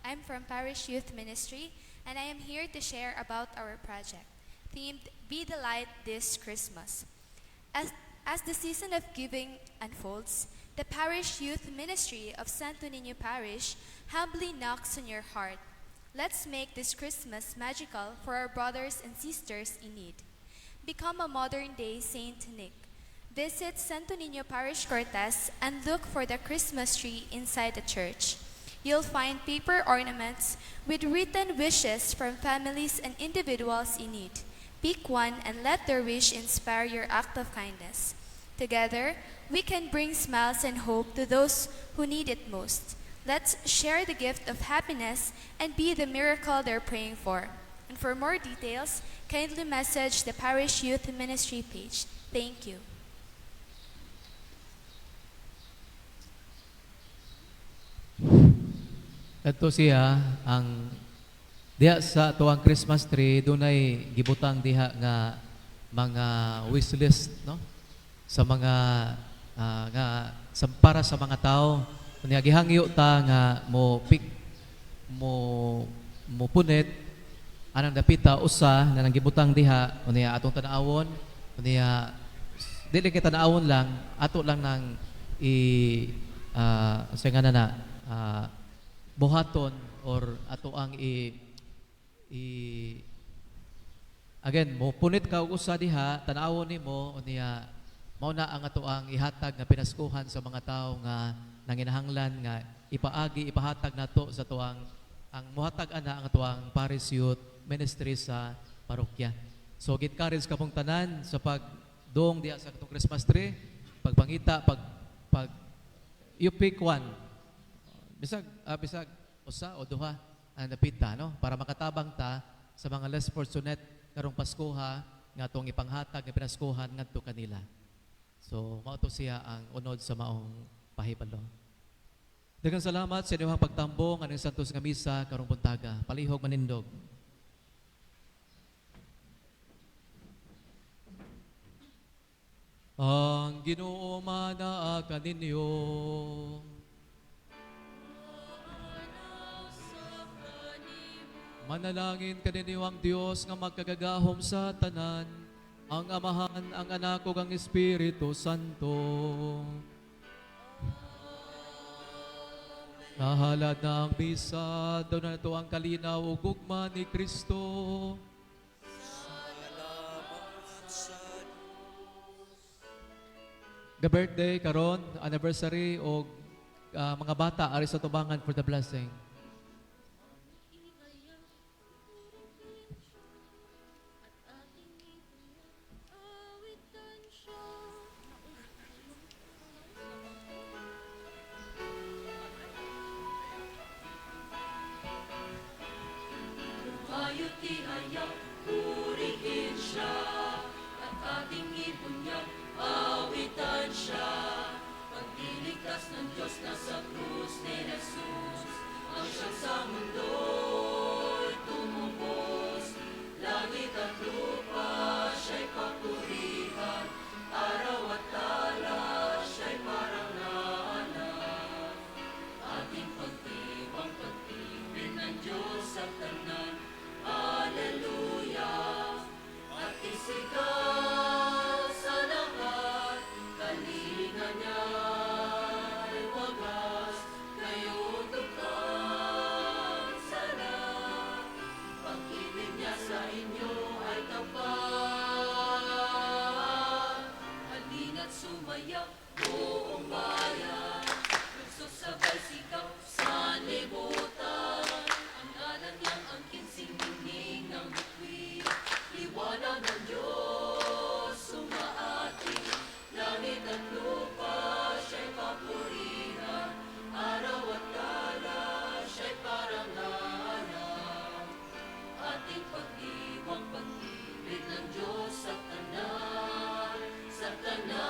I'm from Parish Youth Ministry, and I am here to share about our project, themed Be the Light This Christmas. As the season of giving unfolds, the Parish Youth Ministry of Santo Niño Parish humbly knocks on your heart. Let's make this Christmas magical for our brothers and sisters in need. Become a modern-day Saint Nick. Visit Santo Niño Parish Cortes and look for the Christmas tree inside the church. You'll find paper ornaments with written wishes from families and individuals in need. Pick one and let their wish inspire your act of kindness. Together, we can bring smiles and hope to those who need it most. Let's share the gift of happiness and be the miracle they're praying for. And for more details, kindly message the Parish Youth Ministry page. Thank you. Kadto siya ang diha sa atuang Christmas tree dunay gibutang diha nga mga wish list, no, sa mga nga sa, para sa mga tao. Unya gihangyo ta nga mo pick mo mo punit anang dapita usa na nang gibutang diha, unya atong tan-awon, unya dili kay tan-awon lang, ato lang nang i sa nga na buhaton or ato ang i Again, mo punit ka og usa diha, tan-awon nimo unya mao na ang atoang ihatag nga pinaskuhan sa mga tawo nga nanginahanglan nga ipaagi ipahatag nato sa tuang ang muhatag ana ang atoang Parish Youth Ministry sa parokya. So gi-encourage ka pong tanan sa pagdong diha sa katong Christmas tree, pagpangita, pag pag you pick one. Bisag usa o duha ang napita, no, para makatabang ta sa mga less fortunate karong Paskoha nga atong ipanghatag nga pinaskuhan ngadto kanila. So mao to siya ang unod sa maong pahibalo. Daghang salamat sa inyong pagtambong aning santos nga misa karong buntaga. Palihog manindog. Ang Ginoo manaa kaninyo. Manalangin kaninyo ang Dios nga magkagagahom sa tanan, ang Amahan, ang Anak ug ang Espiritu Santo. Nahalad na ang misa, daw na ito ang kalinaw ug gugma ni Kristo. Salamat sa The birthday karon, anniversary og mga bata ari sa tubangan for the blessing. Ayo't ihayak, purihin siya, at ating ibunyag, awitan siya. Pagliligtas ng Diyos na sa krus ni Jesus, ang siyang sa mundo'y tumubos. Langit at lupa siya'y papurihan, araw at tala siya'y parangalan. Ating pagtibang pag-ibig ng Diyos sa tanan, Alleluia! At isigaw sa lahat, kalinga niya'y wagas, kayo tukang sala. Pag-ibig niya sa inyo ay tapat. Halina't sumayaw, buong bayan, lukso sabay sigaw sa libutan. Ang ngalan niyang angkin siningning ng bukwi, liwanag ng Diyos sumaati. Langit at lupa siya'y papurihan, araw at tala siya'y parangalan. Ating pagdiwang pag-ibig ng Diyos sa tanan, sa tanan.